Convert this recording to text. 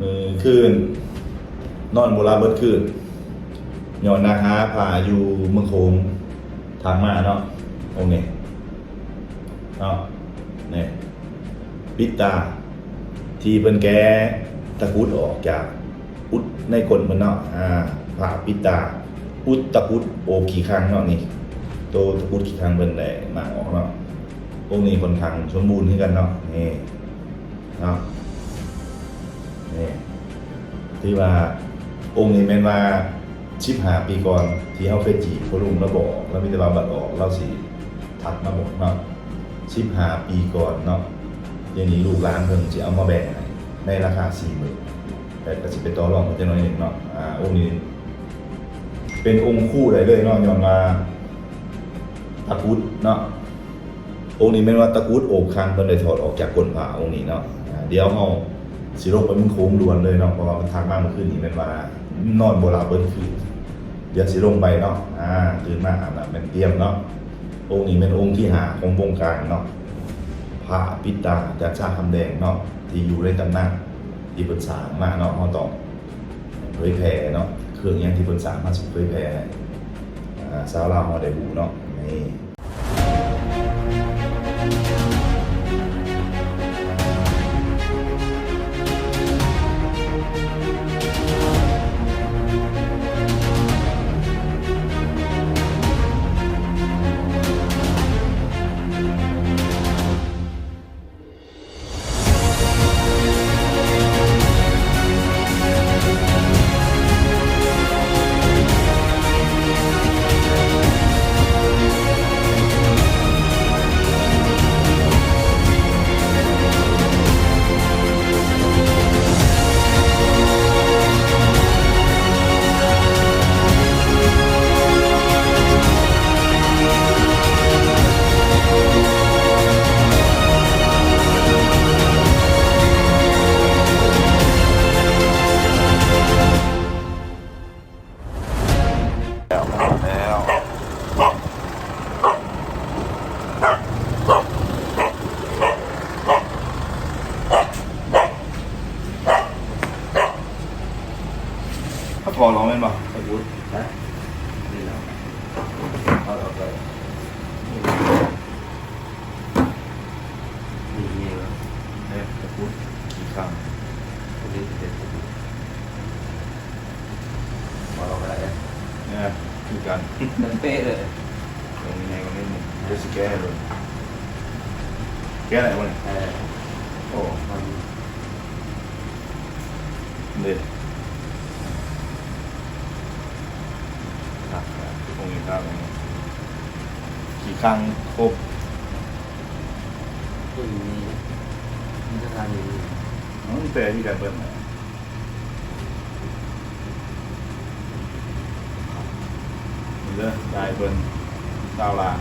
ມື້ຄືນນອນບໍ່ຫຼັບເບິດຄືນ ຍ້ອນນັກຫາຜ້າຢູ່ເມືອງໂຂງທັກມາເນາະ ອົງນີ້ເນາະ ນີ້ ປິດຕາ ທີ່ເພິ່ນແກະຕະກຸດອອກຈາກ ອຸດໃນກົ້ນເພິ່ນເນາະ ອາ ຜ້າປິດຕາ ອຸດຕະກຸດໂອບຂີ້ຄັງເນາະ ນີ້ ໂຕຕະກຸດຂີ້ຄັງເພິ່ນໄດ້ມ້າງອອກເນາະ ອົງນີ້ຂ້ອນຂ້າງສົມບູນຄືກັນເນາະ ນີ້ເນາະ ນີ້ ຖືວ່າອົງນີ້ແມ່ນວ່າສິບຫ້າປີກ່ອນ ທີ່ເຮົາເຄີຍຈີບພໍ່ລຸງລາວບໍ່ອອກ ລາວມີແຕ່ວ່າບັດອອກລາວຊິ ທັກມາບອກເນາະ ສິບຫ້າປີກ່ອນເນາະ ດຽວນີ້ລູກຫຼານເພິ່ນຊິເອົາມາແບ່ງໃຫ້ໃນລາຄາສີ່ໝື່ນ ແຕ່ກໍຊິໄປຕໍ່ລອງເພິ່ນຈັກໜ້ອຍໜຶ່ງເນາະ ອາ ອົງນີ້ເປັນອົງຄູໄດ້ເລີຍເນາະ ຍ້ອນວ່າຕະກຸດເນາະ ອົງນີ້ແມ່ນວ່າຕະກຸດໂອບຄັງເພິ່ນໄດ້ຖອດອອກຈາກກົ້ນພ້າອົງນີ້ເນາະ ອາ ດຽວເຮົາຊິລົງໄປເມືອງໂຂງດ່ວນເລີຍເນາະ ເພາະວ່າເພິ່ນທັກມາມື້ຄືນນີ້ແມ່ນວ່ານອນບໍ່ຫຼັບເບິດຄືນ ດຽວຊິລົງໄປເນາະ ອາ ຕື່ນມາອາບນ້ຳແມ່ນຕຽມເນາະ ອົງນີ້ແມ່ນອົງທີຫ້າຂອງວົງກາງເນາະ ຜ້າປິດຕາ ຈານຊາຄຳແດງເນາະ ທີ່ຢູ່ໃນຕຳນານທີ່ເພິ່ນສ້າງມາເນາະ ເຮົາຕ້ອງເຜີຍແຜ່ເນາະ ເຄື່ອງຫຍັງທີ່ເພິ່ນສ້າງມາຊິເຜີຍແຜ່ໃຫ້ ອາ ຊາວລາວເຮົາໄດ້ຮູ້ເນາະ ນີ້. ເຂົາຖອດອອກແມ່ນບໍ່? ຕະກຸດ ຮະ? ນີ້ແຫຼະ ເອົາອອກໄປ ນີ້ ນີ້ ນີ້ ເອີ ຕະກຸດຂີ້ຄັງ ຕົວນີ້ຊິເປັນຕະກຸດ ຖອດອອກໄປແລ້ວ ເອີ ຄືກັນ ເປັນເປະເລີຍ ຕົວນີ້ໃຫຍ່ກວ່ານີ້ ດຽວຊິແກະໃຫ້ເບິ່ງ ແກະໄດ້ບໍ່ນີ້? ເອີ ໂອ້ ມັນ ເດ້ ຄັກ ຕົງນີ້ຄັກ ຂີ້ຄັງຄົບ ຕົງນີ້ ມັນຈະທານຢູ່ ມັນແປຄືກັນເບິດນະ ເດີ ຈ່າຍເພິ່ນຊາວລ້ານ.